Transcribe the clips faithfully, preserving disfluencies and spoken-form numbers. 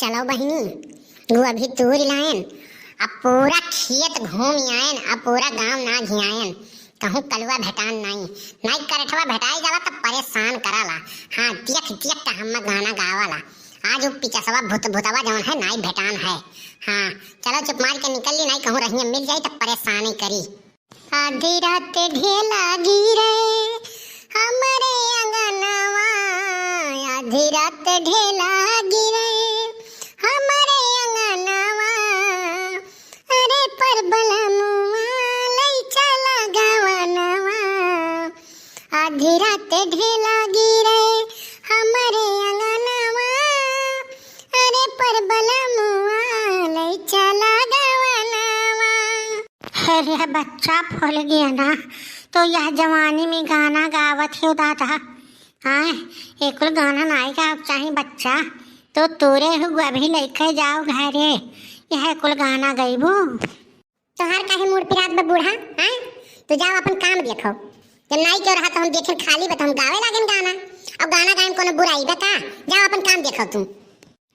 चलो बहिनी, गोभी तूर लायन, अब पूरा खेत घूम आयन, अब पूरा गांव ना घियायन, कहूँ कलुआ भेटान नाई, नाई करेठवा भेटाई जाला तब परेशान कराला। हाँ, देख देख के हम्मा गाना गावाला। आज उ पिचसवा भूत भूतवा जौन है नाई भेटान है। हाँ, चलो चुप मार के निकल ली, नाई कहूँ रहिया मिल जाई तब परेशानी करी। आधी रात ढेला गिरे हमरे अंगनवा, आधी रात ढेला गिरे हमरे अंगनवा, अरे पर बलमुआ लई चला गवनवा। आधी रात ढेला गिरे हमरे अंगनवा, अरे पर बलमुआ लई चला गवनवा। अरे बच्चा फूलगेना, तो यह जवानी में गाना गावत हो दादा। हाँ, ये कुल गाना नाई गावे चाही बच्चा, तो तोरे हु अभी लइके जाओ घरे, यह कुल गाना गइबू। तोहार काहे मूड पिरात बा बूढ़ा, हाँ? तू जाओ अपन काम देखो, जब नाई क्यों रहा तो हम देखें खाली बा तो हम गावे लागेन गाना, अब गाना गाए में कोनो बुराई बा का? जाओ अपन काम देखो तू।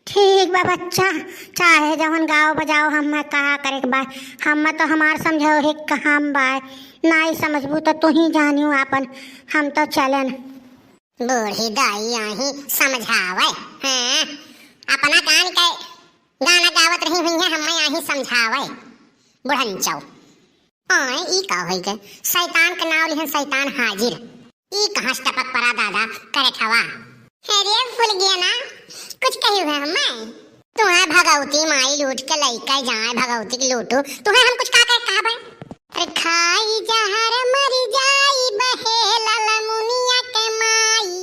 ठीक बा बच्चा, चाहे जवन गाओ बजाओ, हम्मे का करे के बा, हम्मे तो हमार समझाओ ही काम बा, नाई समझबू तो तू ही जानियो आपन, हम तो चलेन। बूढ़ी दाई आही समझावे, हैं? अपना कान के गाना गावत रही हुई है, हम्मे आही समझावे, बुढ़ंचौ। आए, ई का होई गए? शैतान के नाव लिहन, शैतान हाजिर। ई कहाँ से टपक पड़ा दादा, करेठवा? अरे फूलगेना, कुछ कही हुए हम्मे? तुहे भगवती माई लूट के लइके जाए, भगवती के लूटू। तुहे हम कुछ का कहे कहा बे? अरे खाई जहर मरी जाई बहे ललमुनिया के माई,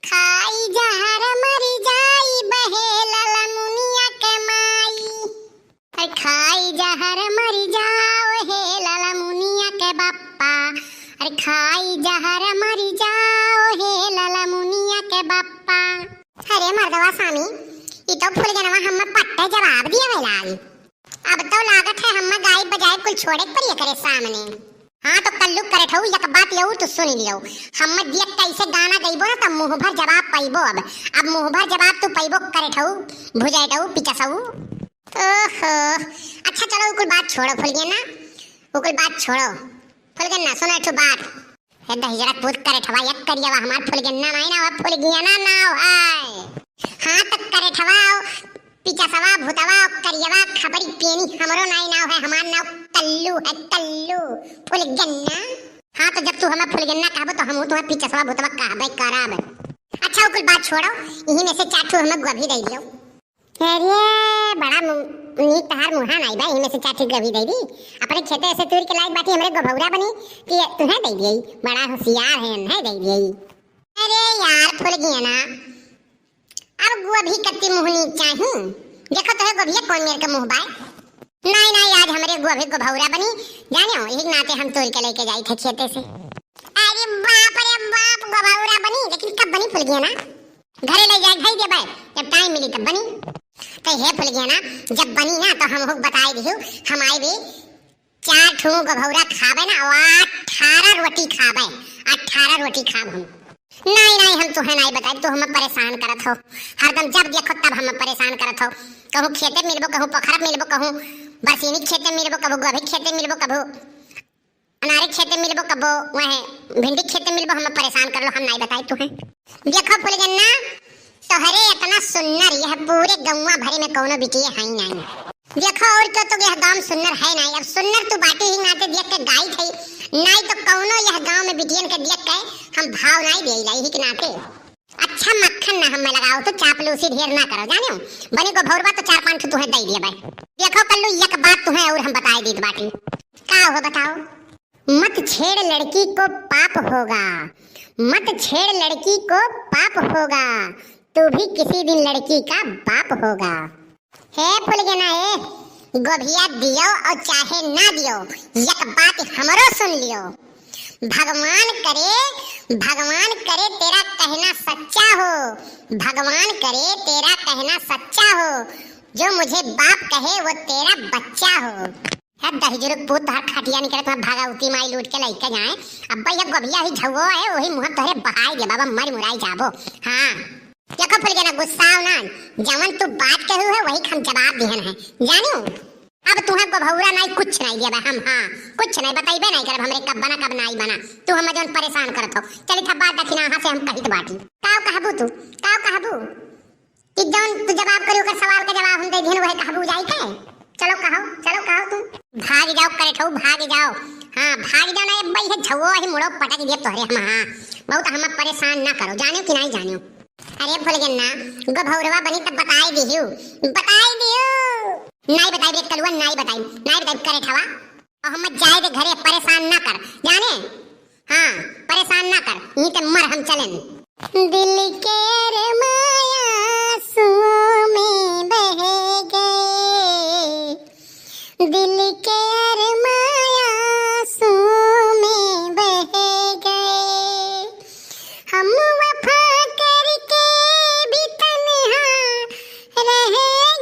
खाई जहर मरी जाई बहे ललमुनिया के माई। अरे खाई जहर मरी जाओ हे लाला मुनिया के बाप्पा, अरे खाई जहर मरी जाओ हे लाला मुनिया के बाप्पा। अरे मर्दवा स्वामी, ई तो फूलगेनवा हम्मे पट्टे जवाब दिए लाग। अब तो लागत है हम्मे गायब बजायब कुल छोड़े के पड़ी एकरे सामने। हाँ तो कल्लू करेठऊ, एक बात यऊ तू सुन लियो, हम्मे देख कैसे गाना गइबो ना तब मुँह भर जवाब पइबो। अब, अब मुँह भर जवाब तू पइबो करेठऊ, भुजाइटऊ, पिचसऊ। ओहो, अच्छा चलो, उ कुल बात छोड़ो फुलगेना, उ कुल बात छोड़ो। फुलगेना, सुनो एक ठो बात। हे दहिजरा पूत करेठवा, एक करियवा हमार फुलगेना नाई नाव है, फुलगेना नाव है। हाँ, तो करेठवा, पिचसवा, भूतवा, करियवा, खपरी पेनी, हमरो नाई नाव है, हमार नाव कल्लू है, कल्लू, फुलगेना। हाँ, तो जब तू हमें फुलगेना कहबो, तो हमहू तुम्हें पिचसवा, भूतवा कहबे करब। अच्छा, उ कुल बात छोड़ो, इही में से चार ठो हमें गोभी दे दियो। अरे, बड़ा मु-, नीक तहार मुहा नाई बा, इही में से चार ठो गोभी दे दी। अपने खेते से तूर के लाइक बाटी, हमरे गोभौरा बनी कि तुहें दे दिए, बड़ा होशियार है, नहीं दे दिए। अरे यार, फुलगेना, अब गोभी कत्ती मुहनी चाही। देखो तोहे गोभिया कौन मेर के मुँह बाय। नाई, नाई, आज हमरे गोभी गोभौरा बनी, जानियो, यही नाते हम तोड़ के लेके जाई थे खेते से। अरे बाप रे बाप, गोभौरा बनी, लेकिन कब बनी फुलगेना? घरे ले जाए, धई देबे, जब टाइम मिली तब बनी। तो हे फुलगेना, जब बनी ना तो हम हुक बताए दिहु, हम आए भी चार ठो गोभौरा खाबे ना, और अठारह रोटी खाबे, अठारह रोटी खाब हम। नाई, नाई, हम तुहे नाई बताई, तू हमें परेशान करत हो। हरदम जब देखो तब हमें परेशान करत हो। कहूँ खेते मिलबो, कहूँ पोखरा मिलबो, कहूँ बरसीनी खेते मिलबो, कहूँ गोभी खेते मिलबो, कहूँ अनारे खेते मिलबो, कहूँ वह भिंडी खेते मिलबो, हमें परेशान कर लो, हम नाई बताई तुहे। देखो फुलगेना, तोहरे इतना सुन्नर यह पूरे गौवा भरे में कौनो बिटिये है नाई। देखो, और क्यों तो यह गांव सुन्नर है नाई। अब सुन्नर तू बाटी ही नाते देख के गाई थई, नाई तो कौनो यह गांव में बिटियन के देख के हम भाव नाई दे लाई ही के नाते। अच्छा मक्खन ना हमें लगाओ, तो चापलूसी ढेर ना करो, जानियो। बनी गोभौरवा तो चार पांच ठो तुहे दे दिए भाई। देखो कल्लू, एक बात तुहे और हम बताए दीत बाटी। का हो बताओ? मत छेड़ लड़की को पाप होगा, मत छेड़ लड़की को पाप होगा, तू भी किसी दिन लड़की का बाप होगा। हे फुलगेना, ए, गोभिया दियो और चाहे ना दियो, एक बात हमरो सुन लियो। भगवान करे, भगवान करे तेरा कहना सच्चा हो, भगवान करे तेरा कहना सच्चा हो, जो मुझे बाप कहे वो तेरा बच्चा हो। है दहिजरू पूत, तोहर खटिया निकरे, तुम्हें भगवती माई लूट के लइके जाए। अब ये गोभिया ही झउओ है, वही मुँह तोहरे बहाई दे बाबा, मर मुराई जाबो। हाँ। देखो फुलगेना, गुस्साओ ना, जवन तू बात कहू है वही हम जवाब दिहन है, जानियो। अब तुहे गोभौरा नाई कुछ नाई देबे हम, हाँ, कुछ नाई बतैबे नाई करब हमरे कब बना कब नाई बना। तू हमें जौन परेशान करत हो, चली था बात दखिना से हम कहित बाटी। काव कहबू तू, काव कहबू? कि जौन तू जवाब करी ओकर सवाल का जवाब हम दे दिहन वह कहबू जाई के? चलो कहो, चलो कहो तू। भाग जाओ करेठऊ, भाग जाओ। हाँ, भाग जाओ ना, अब्बा ये झवो ही मुड़ो पटक दिए तोहरे हम, हाँ। बहुत हम परेशान ना करो, जानियो कि नाई जानियो। अरे फुलगेना, गोभौरवा बनी तब बताई दिहू, बताई दिहू। नाई बताई रे कलुआ, नाई बताई, नाई बताई करेठवा। और हम जाए दे घरे, परेशान ना कर, जाने? हाँ, परेशान ना कर, यहीं ते मर हम चलेन। दिल के अरमां आंसुओं में बह गए, दिल के अरमां आंसुओं में बह गए, हम वफा करके भी तन्हा रह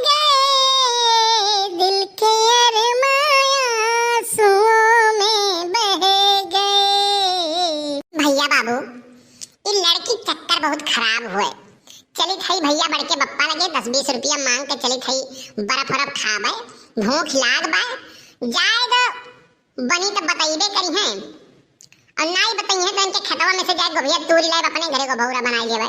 गए, दिल के अरमां आंसुओं में बह गए। भैया बाबू, ई लड़की चक्कर बहुत खराब हुए। चली थई भैया बड़के बप्पा लगे दस बीस रुपया मांग के चली थई, बर्फ उर्फ खाबे, भूख लाग बा, जाए दो, बनी तो बतैबे करी हैं, और नाई बतई हैं तो इनके खेतवा में से जाए गोभिया तूरी लाए अपने घरे गोभौरा बनाई लेबे।